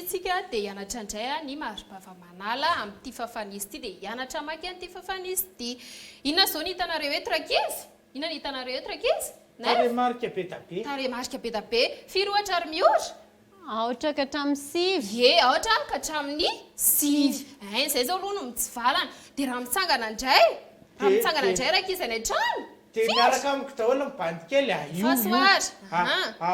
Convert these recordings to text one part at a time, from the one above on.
tsika dia hianatra indray ny mari-bava manala amin'ity fafan'izy ity dia hianatra hamaky an'ity fafan'izy ity. Inona izao no hitanareo eto rankizy? Inona no hitanareo eto rankizy? Naivo? Tarehimarika be da be. Tarehimarika be da be. Firy ohatra ary Miora? Aotra ka hatramin'ny sivy. Ie, aotra ka hatramin'ny sivy. Ein, izay izao aloha no mitsivalana. Dia raha mitsangana indray? Raha mitsangana indray rankizy any an-trano? Dia Firy? miaraka amiko daholo ny bandy kely a! Io, io. Fasoary. A, Aha. a,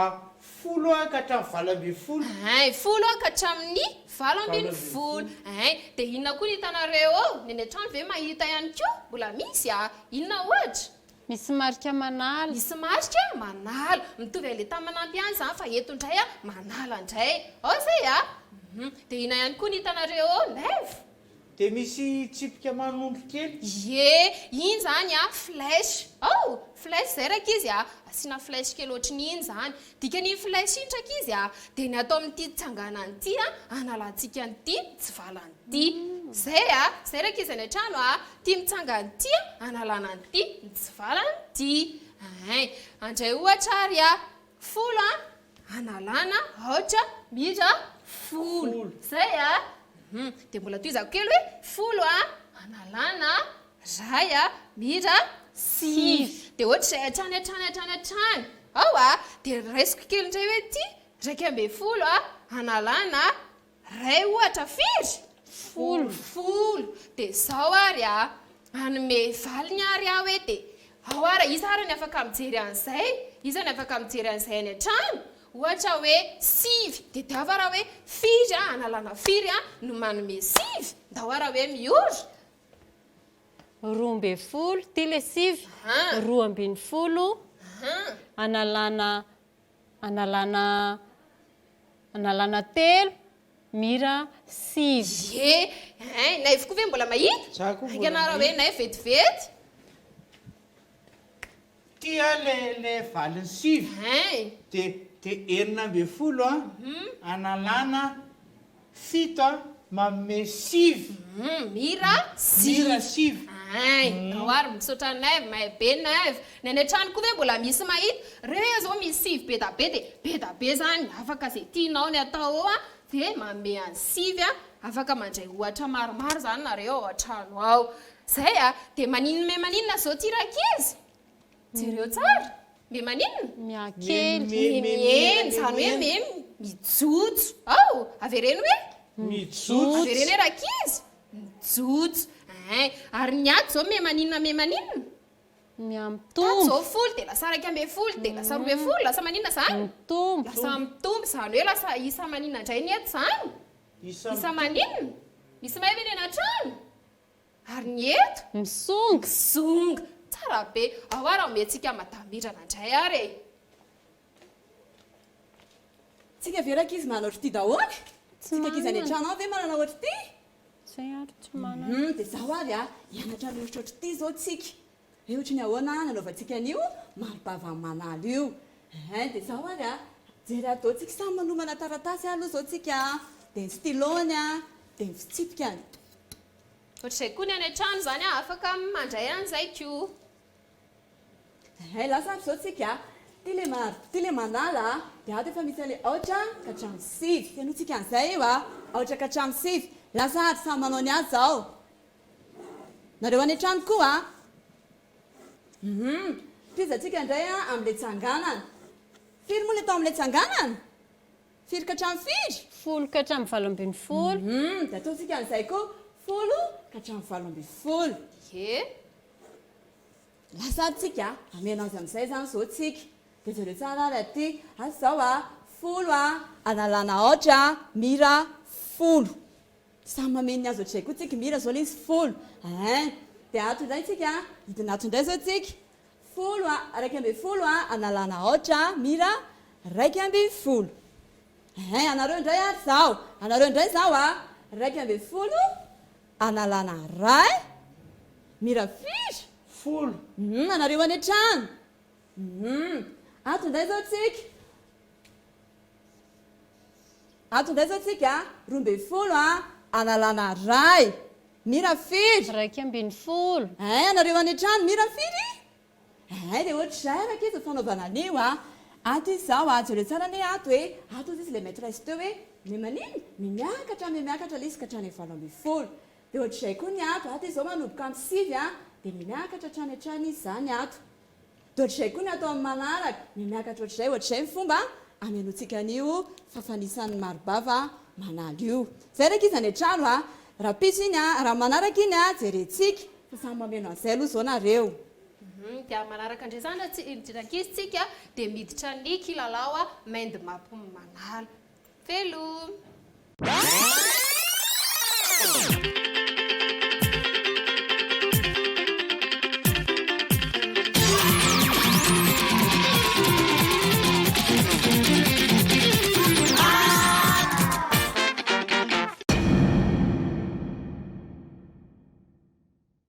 folo a ka hatramin'ny 18. Ein, folo a ka hatramin'ny 18. Ein, dia inona koa no hitanareo eo? Ny any an-trano ve mahita ihany koa? Mbola misy a! Inona ohatra? Misy marika manala. Misy marika manala. Mitovy an'ilay tamin'ny manampy ihany izany fa eto indray a, manala indray. Ao izay a! Hum. Dia inona ihany koa no hitanareo eo? Lève. Dia misy tsipika manondro kely. Ie, iny izany a, flèche. Ao! Flèche izay rankizy a. Asiana flèche kely ohatrin'iny izany. Dikan'iny flèche iny rankizy a, dia ny ato amin'ity tsanganana ity a, analantsika an'ity tsivalana ity. Izay a! Izay rankizy any an-trano a. Ity mitsangana ity a, analana an'ity mitsivalana ity. Ein. Andray ohatra ary a, folo a, analana aotra mira folo. Izay a. Hum. Dia mbola tohizako kely hoe folo a, analana ray a, mira sivy. Dia ohatr'izay hatrany hatrany hatrany hatrany. Ao a. Dia raisiko kely indray hoe ity, 11 a, analana Ray ohatra firy? Folo. Folo. Dia izao ary a, hanome valiny ary aho hoe dia ao ary, iza ary ny afaka mijery an'izay? Iza ny afaka mijery an'izay any an-trano? Ohatra hoe sivy, dia tadiavo ary hoe firy a, analana firy a no manome sivy? Ndao ary hoe miora. 12, ity ilay sivy, 12 analana Analana analana telo, mira sivy. Ie, ein, Naivo koa ve mbola mahita? Za koa mbola Haingana raha hoe mahita. Naivo vetivety. Ty a le le valiny sivy. Ein. De de 16 a, analana fito a manome sivy. Hum, mira sivy. Mira sivy. Ein, ao ary misaotra Naivo, mahay be Naivo. Ny any an-trano koa ve mbola misy mahita? Reo zao misy sivy be da be dia be da be zany, afaka zay tianao ny atao eo an, dia manome an'ny sivy an, afaka mandray ohatra maromaro zany nareo ao an-trano ao. Zay a, dia maninona maninona zao ty rankizy? Jereo tsara. Me maninona? Mihakely. Me mihena, izany hoe me mijotso. Ao! Avereno hoe? Mijotso. Avereno hoe rankizy? Mijotso. Ein. Ary ny ato izao me maninona me maninona? Mihamitombo. Tato izao folo dia lasa 11 dia lasa 12, lasa maninona izany? Mitombo. Lasa mitombo, izany hoe lasa isa maninona indray ny eto izany? Isa maninona? Misy mahay ve ny any an-trano? Ary ny eto? Misonga. Misonga. Tsara be. Ao ary omentsika Madame Mirana indray ary e. Tsika ve rankizy manana ohatr'ity daholo? Tsy Tsika ankizy any manana. an-trano any ve manana ohatr'ity? Zay ary tsy manana. Hum, dia zao ary a, hianatra loritra ohatr'ity izao tsika. Hoe ohatry ny ahoana nanaovantsika an'io mari-bava manala io. Hein, dia zao ary a, jery ato daholo tsika, samy manomana taratasy aloha izao tsika a, dia ny stylo-ny a, dia ny fitsipikany. Ohatr'izay koa ny any an-trano izany a, afaka mandray an'izay koa. Hay lasa ary zao tsika a! Ty le maro, ty le manala a! Dia ato efa misy an'le aotra ka hatramin'ny sivy. Fenointsika an'izay io a! Aotra ka hatramin'ny sivy. Lasa ary samy manao ny azy zao. Nareo any an-trano koa a! Hum. Tohizantsika indray a amin'le tsanganana. Firy moa le tao amin'ilay tsanganana? Firy ka hatramin'ny firy? Folo ka hatramin'ny 18. Hum. Dia ataontsika an'izay koa. Folo ka hatramin'ny 18. Ie. Lasa ary tsika a! Hameno azy amin'izay izany izao tsika. Dia jereo tsara ary aty. Asa izao a! Folo a! Analana aotra a! Mira folo. Samy mameno ny azy ohatr'izay koa tsika. Mira izao ilay izy folo. Ein! Dia ato indray tsika a! Hidina ato indray izao tsika. Folo a! 11 a! Analana aotra a! Mira 11. Ein! Anareo indray ary izao. Anareo indray izao a! 11. Analana ray. Mira firy? Folo. Humm anareo any an-trano. Humm. Ato indray izao tsika. Ato indray izao tsika. 12 a. Analana ray. Mira firy? 11. Hay anareo any an-trano. Mira firy? Hay dia ohatr'izay araka izy ny fanaovana an'io a. Ato izy izao a. Jereo tsara anie ato e. Ato hozy izy ilay maîtresse teo hoe. Miha-maninona? Miha-miakatra, miha-miakatra ilay izy ka hatrany amin'ny 18. Dia ohatr'izay koa ny ato. Ato izy izao manomboka amin'ny 9 an, dia miha-miakatra hatrany hatrany izy izany ato. Dia ohatr'izay koa ny atao amin'ny manaraka, miha-miakatra ohatr'izay, ohatr'izay ny fomba hamenoantsika an'io fafanisan'ny marobava manala io. Izay ry ankizy any an-trano a! Rahampitso iny a, raha manaraka iny a, jerentsika fa samy mameno an'izay aloha izao nareo. Dia manaraka indray izany ry ankizy tsika dia miditra ny kilalao mind map manala. Veloma!